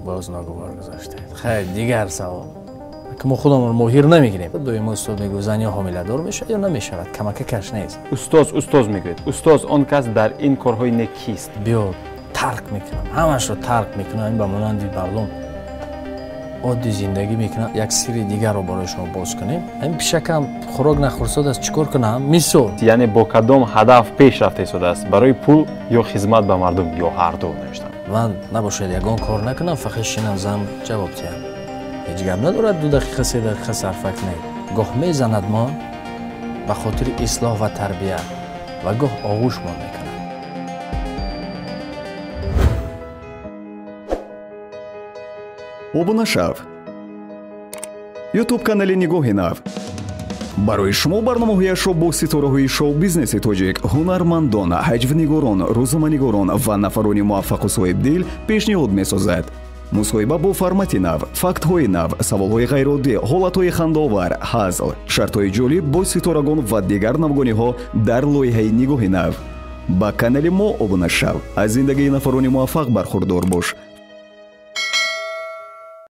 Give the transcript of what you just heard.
Боз ногувор гузоштед. Хайр, дигар савол. Ки мо худамон моҳир намегирем. Доимо устод мегӯяд, зан ё ҳомиладор мешавад ё намешавад. Камака каш нест. Устоз, устоз мегӯяд. Устоз, он кас дар ин корҳои нек кист? Биё, тарк мекунам. Ҳамашро тарк мекунам. Ин ба монанди мардум оддӣ зиндагӣ мекунам. Як сирри дигарро барои шумо боз кунем. Ҳамин пишакам хӯрок нахӯрсод аст, чӣ кор кунам? Мисол. Яъне бо кадом ҳадаф пеш рафта истодааст? Барои пул ё хизмат ба мардум ё ҳарду навиштам. Ман набошад ягон кор накунам, фақат шинам зан ҷавоб диҳам. Ҳеҷ гап надорад, 2 дақиқа 3 дақиқа сарфа кунед. Гоҳ мезанад мон ба хотири ислоҳ ва тарбия ва гоҳ оғӯшмон мекунад. Обуна шав. YouTube канали Нигоҳи нав. Барои шумо барномаҳояшро бо ситораҳои шоу-бизнеси тоҷик, ҳунармандон, ҳаҷвнигорон, рӯзноманигорон ва нафарони муваффақу соҳибдил пешниҳод месозад. Мусоҳиба бо формати нав, фактҳои нав, саволҳои ғайриоддӣ, ҳолатҳои хандаовар, ҳазл, шартҳои ҷолиб бо ситорагон ва дигар навгониҳо дар лоиҳаи Нигоҳи нав. Ба канали мо обуна шав, аз зиндагии нафарони муваффақ бархурдор бош.